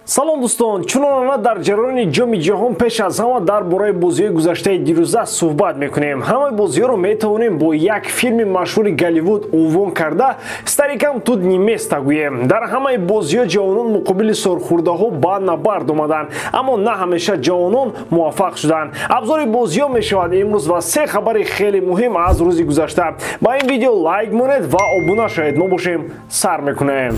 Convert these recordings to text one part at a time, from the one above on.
Салом дӯстон, чунонона дар ҷараёни ҷоми ҷаҳон пеш аз ҳама дар бораи бозиҳои гузаштаи дирӯза суҳбат мекунем. Ҳамаи бозиҳоро метавонем бо як филми машҳури Голливуд унвон карда «Старикам тут не место» гӯем. Дар ҳамаи бозиҳо ҷавонон муқобили сорхӯрдаҳо ба набард омаданд, аммо на ҳамеша ҷавонон муваффақ шуданд. Абзори бозиҳо мешавад имрӯз ва се хабари хеле муҳим аз рӯзи гузашта. Ба ин видео лайк монед ва обуна шавед. Мо бошем, сар мекунем.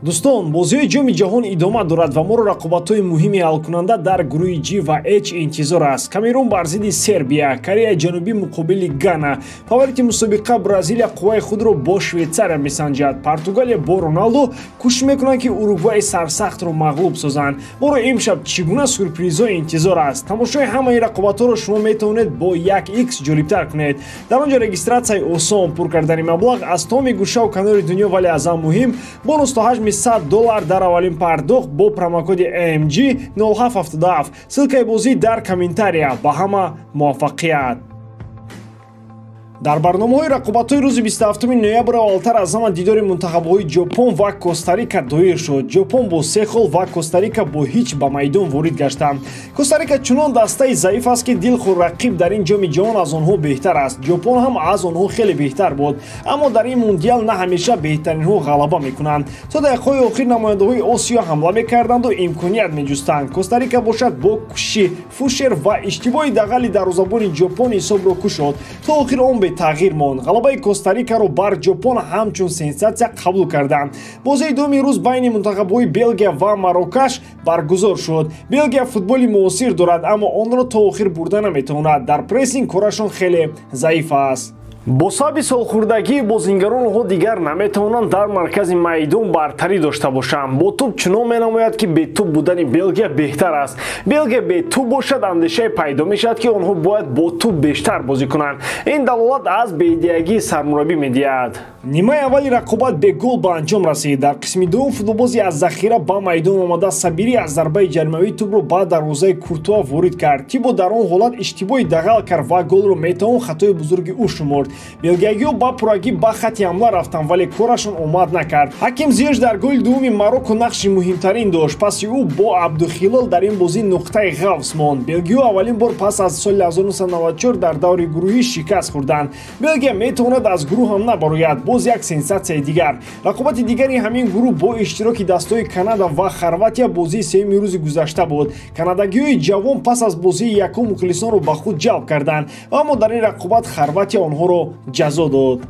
Дӯстон, бозиҳои ҷоми ҷаҳон идома дорад ва моро рақобатҳои муҳими ҳалкунанда дар гурӯҳи G ва H интизор аст. Камерун бар зидди Сербия, Кореяи Ҷанубӣ муқобили Гана. Фаворити мусобиқа Бразилия қувваи худро бо Швейтсария месанҷад. Португалия бо Роналдо кӯшиш мекунанд, ки Уругвайи сарсахтро мағлуб созанд. Моро имшаб чӣ гуна сюрпризҳо интизор аст? Тамошои ҳамаи рақобатҳоро шумо метавонед бо 1x ҷолибтар кунед. Дар он ҷо регистратсияи осон, пур кардани маблағ аз тамоми гӯшаву канори дунё, вале аз ҳам муҳим бонус то ҳаҷми $100 дар аввалин пардохт бо промокоди AMG 0777. Ссылкаи бозӣ дар комментария. Ба ҳама муваффақият. Дар барномаҳои рақобатҳои рӯзи 27 ноябр аввалтар аз ҳама дидори мунтахабҳои Ҷопон ва Коста-Рика доир шуд. Ҷопон бо се хол ва Коста-Рика бо ҳеҷ ба майдон ворид гаштанд. Коста-Рика чунон дастаи заиф аст, ки дилхур рақиб дар ин ҷоми ҷаҳон аз онҳо беҳтар аст. Ҷопон ҳам аз онҳо хеле беҳтар буд, аммо дар ин мундиал на ҳамеша беҳтаринҳо ғалаба мекунанд. То дақиқаҳои охир намояндаҳои Осиё ҳамла мекарданду имконият меҷустанд. Коста-Рика бошад бо кӯшиши Фушер ва иштибоҳи дағали дарвозабони Ҷопон ҳисобро кушод. То охир он бетағйир монд. Ғалабаи Коста-Рикаро бар Ҷопон ҳамчун сенсатсия қабул карданд. Бозии дуюми рӯз байни мунтахабҳои Белгия ва Марокаш баргузор шуд. Белгия футболи муосир дорад, аммо онро то охир бурда наметавонад. Дар прессинг корашон хеле заиф аст. Бо сабаби солхӯрдагии бозингарон онҳо дигар наметавонанд дар маркази майдон бартарӣ дошта бошанд. Бо тӯб чунон менамояд, ки бетӯб будани Белгия беҳтар аст. Белгия бетӯб бошад, андешае пайдо мешавад, ки онҳо бояд бо тӯб бештар бозӣ кунанд. Ин далолат аз беидеягии сармураббӣ медиҳад. Нимаи аввали рақобат бегол ба анҷом расид. Дар қисми дуюм футболбози аз захира ба майдон омада Сабирӣ аз зарбаи ҷаримавӣ тӯбро ба дарвозаи Куртуа ворид кард. Тибо дар он ҳолат иштибоҳи дағал кард ва голро метавон хатои бузурги ӯ шуморд. Белгиягиҳо ба пуррагӣ ба хатти ҳамла рафтанд, вале корашон омад накард. Ҳаким Зиёш дар голи дуюми Марокко нақши муҳимтарин дошт. Паси ӯ бо Абдухилол дар ин бозӣ нуқтаи ғафз монд. Белгиҳо аввалин бор пас аз соли 1994 дар даври гурӯҳӣ шикаст хӯрданд. Белгия метавонад аз гурӯҳ ҳам набарояд. Боз як сенсатсияи дигар. Рақобати дигари ҳамин гурӯҳ бо иштироки дастҳои Канада ва Хорватия бозии сеюми рӯзи гузашта буд. Канадагиҳои ҷавон пас аз бозии якум мухлисонро ба худ ҷалб карданд, аммо дар ин рақобат Хорватия онҳоро ҷазо дод.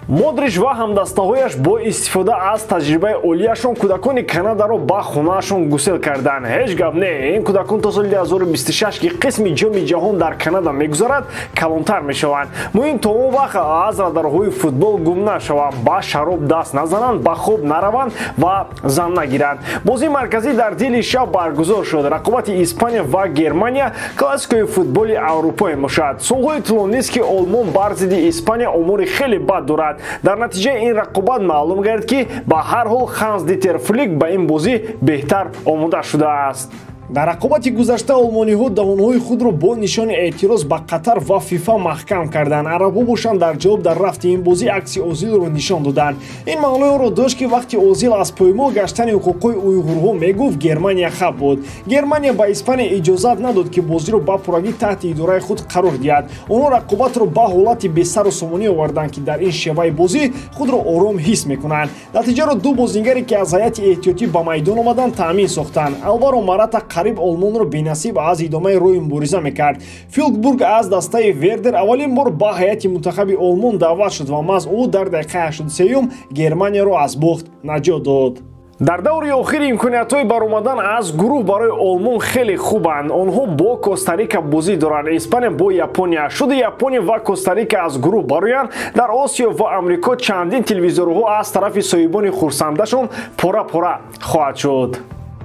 Модрич ва ҳамдастаҳояш бо истифода аз таҷрибаи олияшон кӯдакони Канадаро ба хонаашон гусел карданд. Ҳеҷ гап не, ин кӯдакон то соли 2026, ки қисми ҷоми ҷаҳон дар Канада мегузарад, калонтар мешаванд. Муҳим то он вақт аз радарҳои футбол гум нашаванд, ба шароб даст назананд, ба хоб нараванд ва зан нагиранд. Бозии марказӣ дар дили шаб баргузор шуд. Рақобати Испания ва Германия классикои футболи Аврупо мебошад. Солҳои тӯлонист, ки Олмон бар зидди Испания омори хеле бад дорад. Дар натиҷаи ин рақобат маълум гардид, ки ба ҳар ҳол Ханс Дитер Флик ба ин бозӣ беҳтар омода шудааст. Дар рақобати гузашта олмониҳо даҳонҳои худро бо нишони эътироз ба Қатар ва ФИФА маҳкам карданд. Арабҳо бошанд дар ҷавоб дар рафти ин бозӣ акси Озилро нишон доданд. Ин маънои онро дошт, ки вақти Озил аз поймол гаштани ҳуқуқҳои уйғурҳо мегуфт, Германия хаб буд. Германия ба Испания иҷозат надод, ки бозиро ба пуррагӣ таҳти идораи худ қарор диҳад. Онҳо рақобатро ба ҳолати бесару сомонӣ оварданд, ки дар ин шеваи бозӣ худро ором ҳис мекунанд. Натиҷаро ду бозингаре, ки аз ҳайати эҳтиётӣ ба майдон омаданд, таъмин сохтанд. Алваро Марата қариб Олмонро бенасиб аз идомаи роҳи мубориза мекард. Филкбург аз дастаи Вердер аввалин бор ба ҳайати мунтахаби Олмон даъват шуд ва маҳз ӯ дар дақиқаи 83 Германияро аз бохт наҷот дод. Дар даври охири имкониятҳои баромадан аз гурӯҳ барои Олмон хеле хубанд. Онҳо бо Коста-Рика бозӣ доранд, Испания бо Япония. Шуди Япония ва Коста-Рика аз гурӯҳ бароянд, дар Осиё ва Амрико чандин телевизорҳо аз тарафи соҳибони хурсандашон пора-пора хоҳад шуд.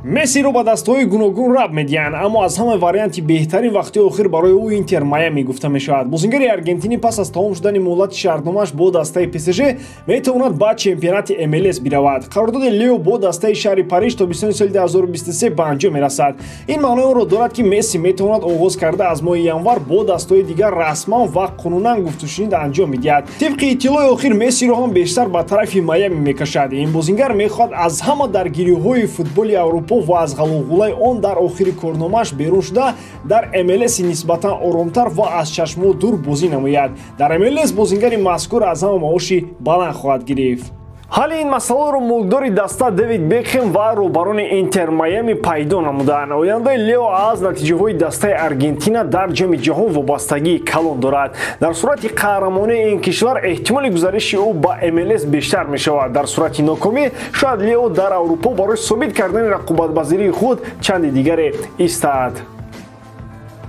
Мессиро ба дастҳои гуногун раб медиҳанд, аммо аз ҳама варианти беҳтарин вақтҳои охир барои ӯ Интер Майами гуфта мешавад. Бозингари аргентинӣ пас аз тамом шудани муҳлати шартномааш бо дастаи ПСЖ метавонад ба чемпионати МЛС биравад. Қарордоди Лео бо дастаи шаҳри Париж то бистуни соли 2023 ба анҷом мерасад. Ин маънои онро дорад, ки Месси метавонад оғоз карда аз моҳи январ бо дастҳои дигар расман ва қонунан гуфтушунид анҷом медиҳад. Тибқи иттилои охир, Мессиро ҳам бештар ба тарафи Майами мекашад. Ин бозингар мехоҳад аз ҳама даргириҳои футболи Аврупо Аврупо ва аз ғалуғулаи он дар охири корномааш берун шуда, дар МЛС нисбатан оромтар ва аз чашмҳо дур бозӣ намояд. Дар МЛС бозингари мазкур аз ҳама маоши баланд хоҳад гирифт. Ҳалли ин масъаларо мулкдори даста Дэвид Бекхем ва роҳбарони Интер Майами пайдо намуданд. Ояндаи Лео аз натиҷаҳои дастаи Аргентина дар Ҷоми ҷаҳон вобастагии калон дорад. Дар сурати қаҳрамонии ин кишвар эҳтимоли гузариши ӯ ба МЛС бештар мешавад. Дар сурати нокомӣ шояд Лео дар Аврупо барои собит кардани рақобатпазирии худ чанди дигаре истад.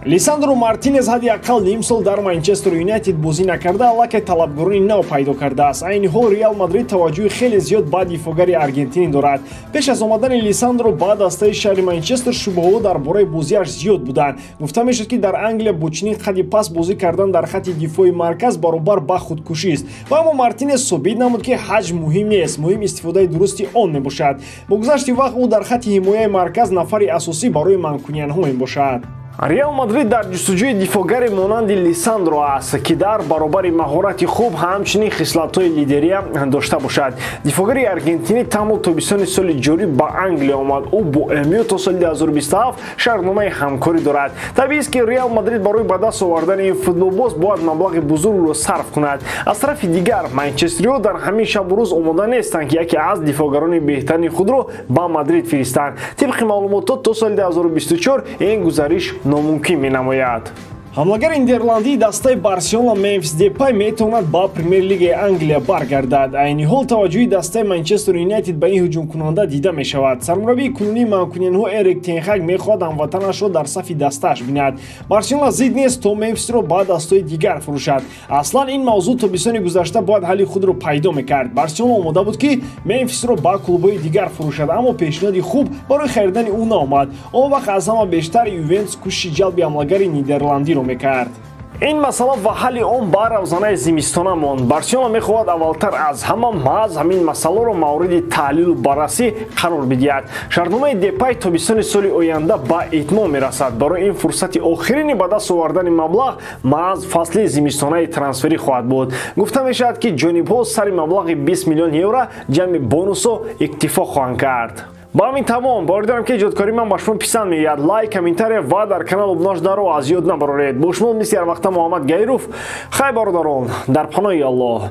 Лисандро Мартинес ҳадди ақал ним сол дар Манчестер Юнайтед бозӣ накарда, аллакай талабгорони нав пайдо кардааст. Айни ҳол Реал Мадрид таваҷҷӯҳи хеле зиёд ба дифоъгари аргентинӣ дорад. Пеш аз омадани Лисандро ба дастаи шаҳри Манчестер шубҳаҳо дар бораи бозиаш зиёд буданд. Гуфта мешуд, ки дар Англия бо чунин қадди паст бозӣ кардан дар хатти дифои марказ баробар ба худкушист. Ва аммо Мартинес собит намуд, ки ҳаҷм муҳим нест, муҳим истифодаи дурусти он мебошад. Бо гузашти вақт ӯ дар хатти ҳимояи марказ нафари асосӣ барои манкуниянҳо мебошад. Реал Мадрид дар ҷустуҷӯи дифоъгаре монанди Лисандро аст, ки дар баробари маҳорати хуб ҳамчунин хислатҳои лидерия дошта бошад. Дифоъгари аргентинӣ танҳо тобистони соли ҷорӣ ба Англия омад. Ӯ бо МЮ то соли 2027 шартномаи ҳамкорӣ дорад. Табиист, ки Реал Мадрид барои ба даст овардани ин футболбоз бояд маблағи бузургро сарф кунад. Аз тарафи дигар, манчестериҳо дар ҳамин шабу рӯз омода нестанд, ки яке аз дифоъгарони беҳтарини худро ба Мадрид фиристанд. Тибқи маълумотҳо, то соли 2024 ин гузариш номумкин менамояд. Ҳамлагари нидерландии дастаи Барселона Мемфис Депай метавонад ба Премер-лигаи Англия баргардад. Айни ҳол таваҷҷӯҳи дастаи Манчестер Юнайтед ба ин ҳуҷумкунанда дида мешавад. Сармураббии кунунии манкуниянҳо Эрик тен Хаг мехоҳад ҳамватанашро дар сафи дастааш бинад. Барселона зид нест то Мемфисро ба дастҳои дигар фурӯшад. Аслан ин мавзӯъ тобистони гузашта бояд ҳалли худро пайдо мекард. Барселона омода буд, ки Мемфисро ба клубҳои дигар фурӯшад, аммо пешниҳоди хуб барои харидани ӯ наомад. Он вақт аз ҳама бештар Ювентус кӯшиши ҷалби ҳамлагари нидерландиро мекард. Ин масъала ва ҳалли он ба равзанаи зимистона монд. Барселона мехоҳад аввалтар аз ҳама маҳз ҳамин масъаларо мавриди таҳлилу баррасӣ қарор бидиҳад. Шартномаи Депай тобистони соли оянда ба итмом мерасад. Барои ин фурсати охирини ба даст овардани маблағ маҳз фасли зимистонаи трансферӣ хоҳад буд. Гуфта мешавад, ки ҷонибҳо сари маблағи 20 миллион евро ҷамъи бонусҳо иктифо хоҳанд кард. Ба ҳамин тамом. Боварӣ дорам, ки эҷодкории ман ба шумо писанд меояд. Лайк, комментария ва дар канал обуна шударо аз ёд набароред. Бо шумо мисли ҳар вақта Муҳаммад Гаиров. Хай, бародарон, дар паноҳи Аллоҳ.